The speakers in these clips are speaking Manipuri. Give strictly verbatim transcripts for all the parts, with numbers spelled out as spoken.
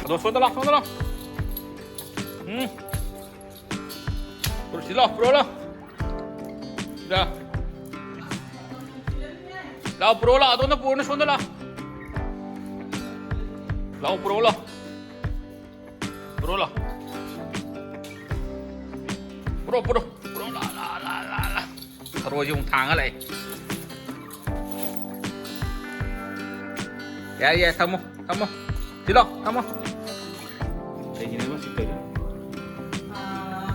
ꯗꯣ, ꯁꯣꯝꯗ ꯂꯥꯎ, ꯁꯣꯝꯗ ꯂꯥꯎ꯫ ꯎꯝ꯫ ꯄꯨꯔꯣ, ꯁꯤ ꯂꯥꯎ, ꯄꯨꯔꯣ ꯂꯥꯎ꯫ ꯁꯤꯗ꯫ ꯂꯥꯎ, ꯄꯨꯔꯣ ꯂꯥꯎ, ꯑꯗꯣꯝꯗ ꯄꯨꯔꯣꯅꯦ, ꯁꯣꯝꯗ ꯂꯥꯎ꯫ ꯂꯥꯎ, ꯄꯨꯔꯣ ꯂꯥꯎ꯫ ꯄꯨꯔꯣ ꯂꯥꯎ꯫ ꯄꯨꯔꯣ, ꯄꯨꯔꯣ꯫ ꯄꯨꯔꯣ ꯂꯥꯎ, ꯂꯥꯎ, ꯂꯥꯎ, ꯂꯥꯎ, ꯂꯥꯎ꯫ ꯊꯔꯣꯏꯁꯦ ꯑꯃꯨꯛ ꯊꯥꯡꯉ ꯂꯥꯛꯑꯦ꯫ ꯌꯥꯔꯦ, ꯌꯥꯔꯦ, ꯊꯝꯃꯣ, ꯊꯝꯃꯣ꯫ ꯁꯤ ꯂꯥꯎ, ꯊꯝꯃꯣ꯫ ꯀꯩꯒꯤꯅꯣ ꯃꯁꯤ ꯇꯧꯔꯤꯁꯦ? ꯑꯥ,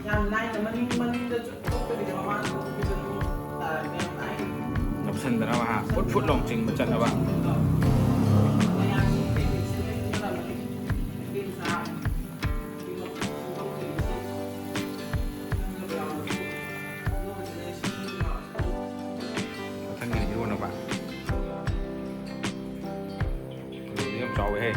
ꯌꯥꯝ ꯅꯥꯏꯅ ꯃꯅꯤꯡ, ꯃꯅꯤꯡꯗ ꯆꯨꯞꯊꯣꯛꯇꯕꯤꯗ ꯃꯃꯥꯡꯗ ꯆꯨꯞꯄꯤꯗꯣ ꯑꯗꯨꯝ ꯇꯥꯔꯒ ꯌꯥꯝ ꯅꯥꯏꯅ꯫ ꯅꯞꯁꯟꯗꯅꯕ, ꯍꯥ? ꯐꯨꯠ ꯐꯨꯠ ꯂꯥꯎ ꯆꯤꯡꯕ ꯆꯠꯅꯕ꯫ ꯃꯌꯥꯝꯒꯤ ꯐꯦꯕꯔꯤꯠꯁꯦ ꯂꯣꯏ ꯈꯪꯅꯔꯝꯃꯅꯤ꯫ ꯏꯕꯦꯝꯆꯥ꯫ ꯃꯊꯪꯒꯤꯗꯤ ꯏꯔꯣꯟꯅꯕ꯫ ꯌꯥꯝ ꯆꯥꯎꯋꯦꯍꯦ꯫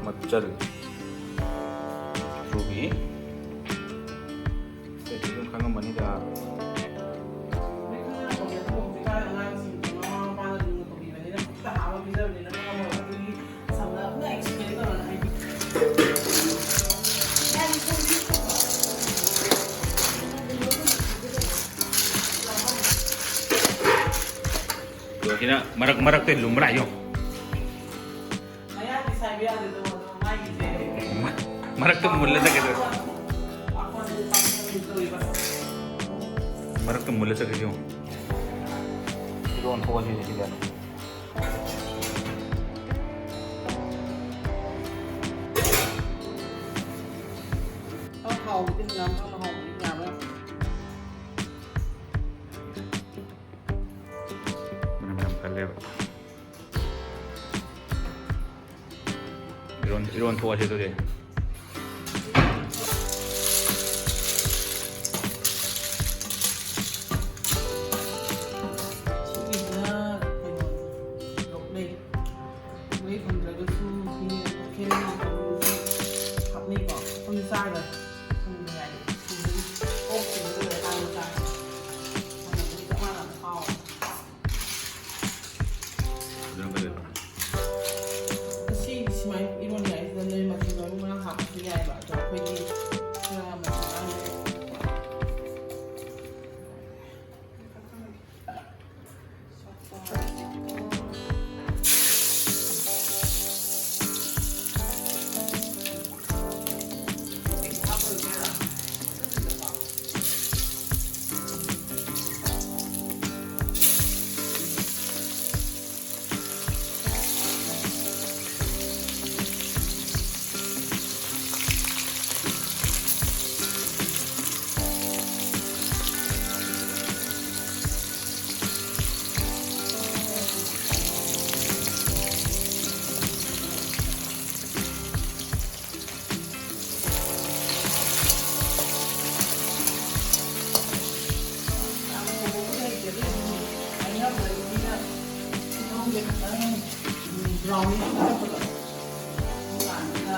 ꯃꯆꯜ꯫ ꯊ꯭ꯔꯨꯕꯤ꯫ ꯑꯇꯩꯗꯤ ꯑꯗꯨꯝ ꯈꯪꯉꯝꯃꯅꯤꯗ꯫ ꯑꯗꯣ ꯁꯤꯅ ꯃꯔꯛ ꯃꯔꯛꯇ ꯂꯨꯝꯕ ꯂꯥꯛꯏ ꯌꯦꯡꯉꯣ꯫ ꯃꯌꯥꯗꯤ ꯁꯥꯏꯕ ꯌꯥꯗꯦꯗꯣ, ꯑꯗꯣ ꯃꯥꯒꯤꯁꯦ ꯃ-, ꯃꯔꯛꯇ ꯃꯨꯜꯂ ꯆꯠꯈꯤꯗꯣꯏ꯫ ꯃꯔꯛꯇ ꯃꯨꯜꯂ ꯆꯠꯈꯤꯗꯣꯏ ꯌꯦꯡꯉꯣ꯫ ꯏꯔꯣꯟ ꯊꯣꯛꯑꯁꯤ ꯁꯤꯗ꯫ ꯈꯔ ꯍꯥꯎꯕꯗꯤ ꯍꯪꯒꯥꯝ ꯈꯔ ꯍꯥꯎꯕꯗꯤ ꯌꯥꯕ꯫ ꯃꯅꯝ ꯌꯥꯝ ꯀꯜꯂꯦꯕ꯫ ꯏꯔꯣꯟ, ꯏꯔꯣꯟ ꯊꯣꯛꯑꯁꯤ ꯑꯗꯨꯗꯤ꯫ ꯁꯤꯒꯤꯁꯤꯅ ꯀꯩꯅꯣ, ꯂꯣꯛꯂꯩ꯫ ꯂꯣꯛꯂꯩ ꯐꯪꯗ꯭ꯔꯒꯁꯨ ꯃꯤ ꯂꯣꯀꯦꯜꯒꯤ ꯀꯩꯅꯣꯁꯨ ꯍꯥꯞꯅꯩꯀꯣ꯫ ꯑꯩꯈꯣꯏꯁꯨ ꯆꯥꯔꯒ ꯕ꯭ꯔꯥꯎꯅꯤ ꯇꯧꯕꯗꯣ꯫ ꯑꯗꯨꯀꯥꯟꯗꯨꯗ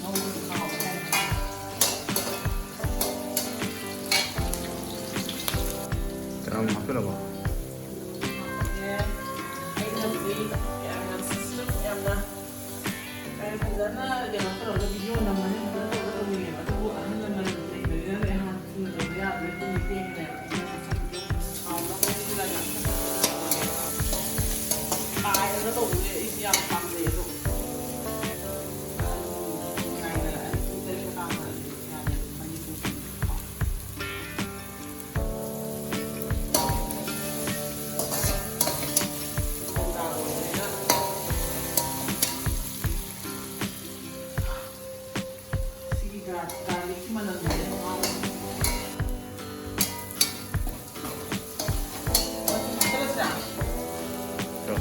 ꯉꯧꯕꯗꯣ ꯍꯥꯎꯋꯦ ꯍꯥꯏꯅ꯫ ꯀꯌꯥꯝ ꯍꯥꯞꯆꯤꯜꯂꯕ? ꯑꯩꯅ ꯍꯧꯖꯤꯛ ꯌꯥꯝꯅ ꯁꯤꯁꯨ ꯌꯥꯝꯅ ꯐꯖꯅ ꯀꯩꯅꯣ ꯇꯧꯔꯒ ꯚꯤꯗꯤꯑꯣ ꯅꯝꯃꯅꯤ, ꯐꯖꯅ ꯇꯧꯔꯒ ꯇꯧꯅꯤꯡꯉꯦꯕ꯫ ꯑꯗꯨꯕꯨ ꯑꯍꯜ ꯂꯃꯟ ꯂꯩꯕꯅꯤꯅ ꯑꯩꯍꯥꯛ ꯊꯨꯅ ꯇꯧꯕ ꯌꯥꯗ꯭ꯔꯦ꯫ ꯑꯗꯨꯅ ꯊꯦꯡꯈ꯭ꯔꯦꯕ꯫ ꯀꯥꯏꯔꯒ ꯇꯧꯕꯁꯦ ꯑꯩꯁꯨ ꯌꯥꯝ ꯄꯥꯝꯖꯩ ꯑꯗꯣ꯫ ꯉꯥꯏꯅ ꯑꯅꯤ ꯄꯨꯡ ꯇꯔꯦꯠꯇ ꯀꯥꯡꯅ ꯌꯥꯗꯦ꯫ ꯃꯅꯤꯄꯨꯔꯒꯤ ꯄꯧꯇꯥꯛ ꯑꯣꯏꯕꯅꯤꯅ꯫ ꯁꯤꯒꯤ ꯒꯥꯔ-, ꯒꯥꯔꯂꯤꯛꯀꯤ ꯃꯅꯝꯁꯦ ꯌꯥꯝ ꯍꯥꯎꯋꯦ꯫ ꯃꯆꯨ ꯊꯥꯗꯔꯁꯤꯔꯥ? ꯇꯧ꯫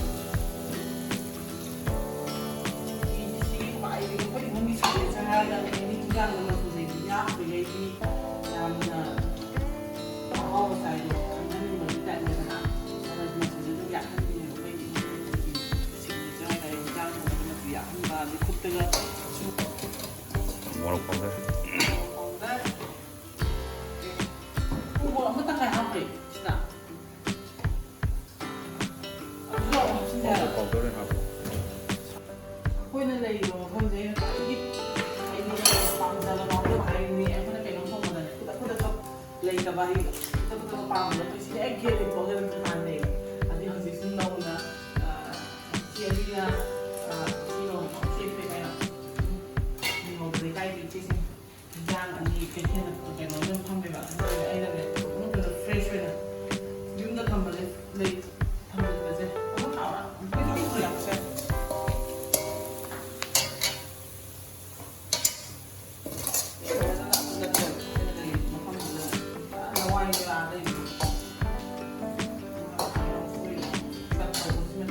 ꯁꯤꯒꯤ ꯈ꯭ꯋꯥꯏꯗꯒꯤ ꯑꯩꯈꯣꯏ ꯏꯃꯨꯡꯒꯤ ꯁꯤꯀ꯭ꯔꯦꯠꯁꯦ ꯍꯥꯏꯔꯒ ꯑꯩꯗꯤ ꯏꯟꯖꯥꯡꯗ ꯃꯆꯨꯁꯦ ꯌꯥꯛꯇ꯭ꯔꯤꯉꯩꯗꯤ ꯌꯥꯝꯅ ꯑꯍꯥꯎꯕ ꯆꯥꯏꯗꯣ ꯈꯪꯍꯟꯅꯤꯡꯕꯒꯤ ꯇꯥꯏꯞꯅꯦꯗꯅ꯫ ꯑꯗꯨꯅ ꯃꯆꯨꯁꯦ ꯑꯗꯨꯝ ꯌꯥꯛꯍꯟꯕꯤꯅꯦꯕ ꯑꯩꯈꯣꯏꯒꯤ ꯏꯃꯨꯡꯒꯤ ꯁꯤꯀ꯭ꯔꯦꯠꯁꯦ ꯍꯥꯏꯇꯥꯔꯦ꯫ ꯏꯟꯖꯥꯡ ꯊꯣꯡꯕꯗ ꯃꯆꯨ ꯌꯥꯛꯍꯟꯕ, ꯑꯗꯩ ꯈꯨꯠꯇꯒ ꯁꯨꯝ ꯃꯣꯔꯣꯛ powder꯫ ꯎ ꯃꯣꯔꯣꯛ ꯑꯃ ꯇꯪꯈꯥꯏ ꯍꯥꯞꯄꯦ ꯁꯤꯗ꯫ ꯑꯗꯨꯁꯨ ꯑꯃꯨꯛ ꯍꯥꯞꯆꯤꯟꯕ ꯌꯥꯔꯦ꯫ Powder ꯑꯣꯏꯅ ꯍꯥꯞꯄꯣ꯫ ꯑꯩꯈꯣꯏꯅ ꯂꯩꯔꯤꯕ ꯃꯐꯝꯁꯦ ꯑꯩꯅ ꯈ꯭ꯋꯥꯏꯗꯒꯤ ꯍꯥꯏꯗꯤ ꯌꯥꯝꯅ ꯄꯥꯝꯖꯕ ꯃꯐꯝ ꯍꯥꯏꯔꯤꯅꯤ꯫ ꯑꯩꯈꯣꯏꯅ ꯀꯩꯅꯣꯝ ꯊꯣꯡꯕꯗꯅꯦ ꯈꯨꯗꯛ ꯈꯨꯗꯛꯇ ꯂꯩꯇꯕ ꯍꯥꯏꯗꯤ ꯈꯨꯗꯛ ꯈꯨꯗꯛꯇ ꯄꯥꯝꯕꯗꯣ ꯑꯩꯈꯣꯏ ꯁꯤꯗ ꯍꯦꯛ ꯒꯦꯠ ꯍꯦꯛ ꯊꯣꯛꯑꯒ ꯑꯗꯨꯝ ꯍꯥꯟꯅ ꯂꯩꯌꯦꯕ꯫ ꯑꯗꯨꯗꯤ ꯍꯧꯖꯤꯛꯁꯨ ꯅꯧꯅ, ꯑ, ꯏꯆꯦ ꯑꯅꯤꯅ, ꯑ, ꯀꯩꯅꯣ, ꯁꯦꯝꯈ꯭ꯔꯦ ꯀꯩꯅꯣ꯫ ꯅꯤꯡꯉꯧ ꯂꯩꯀꯥꯏꯒꯤ ꯏꯆꯦꯁꯤꯡ ꯍꯤꯟꯖꯥꯡ ꯑꯅꯤ ꯀꯩꯊꯦꯜꯗ ꯀꯩꯅꯣ ꯑꯗꯨꯝ ꯐꯝꯃꯦꯕ꯫ ꯑꯗꯨꯅ ꯑꯩꯅꯅꯦ ꯅꯣꯡꯃꯗ fresh ꯑꯣꯏꯅ ꯌꯨꯝꯗ ꯊꯝꯕꯁꯦ, ꯂꯩ ꯊꯝꯖꯤꯟꯕꯁꯦ ꯑꯗꯨꯝ ꯍꯥꯎꯔ ꯑꯩꯈꯣꯏ ꯊꯕꯛ ꯌꯥꯝ ꯆꯠ꯫ ꯃꯐꯝꯗꯨꯗ ꯂꯋꯥꯏ ꯃꯦꯂꯥ ꯂꯩꯕꯗꯣ꯫ ꯆꯠꯇꯧꯕꯁꯤꯅ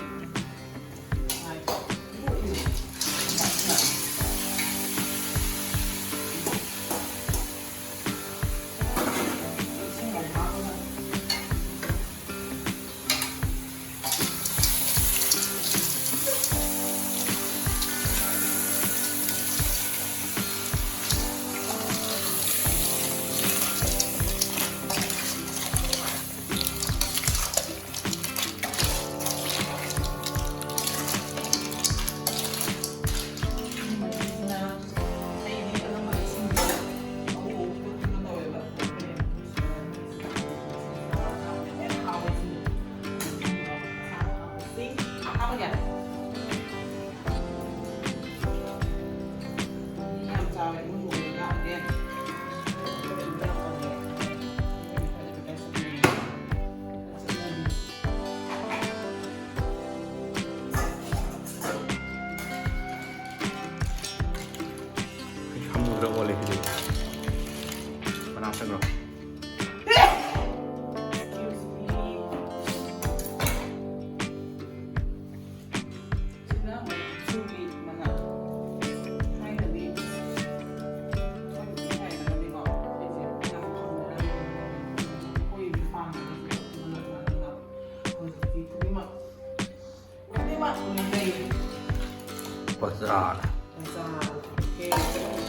ꯕꯖꯥꯔ꯫ ꯕꯖꯥꯔ꯫ ꯑꯣꯀꯦ꯫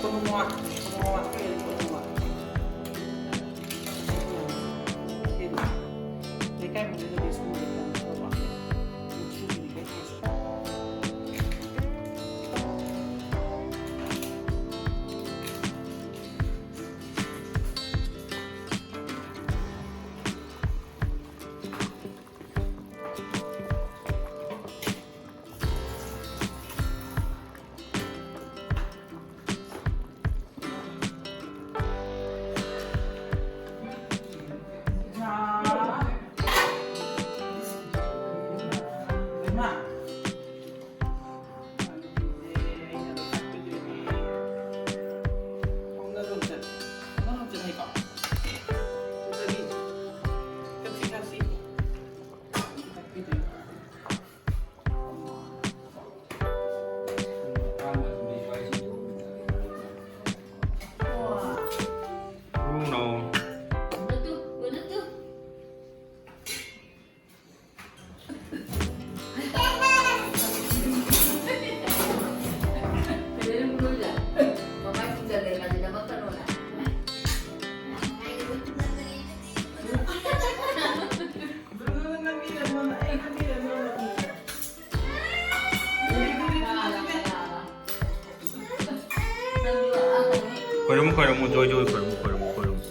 ꯀꯣꯡꯉꯣ꯫ ꯀꯣꯡꯉꯣ꯫ ꯀꯣꯡꯉꯣ꯫ ꯂꯩꯀꯥꯏ ꯃꯅꯨꯡꯗꯗꯤ ꯁ꯭ꯀꯨꯜꯒꯤ ꯀꯩꯅꯣ ꯇꯧꯕ꯫ Bruno. ꯈꯣꯏꯔꯝꯃꯨ, ꯈꯣꯏꯔꯝꯃꯨ, ꯖꯣꯏ, ꯖꯣꯏ, ꯈꯣꯏꯔꯝꯃꯨ, ꯈꯣꯏꯔꯝꯃꯨ, ꯈꯣꯏꯔꯝꯃꯨ꯫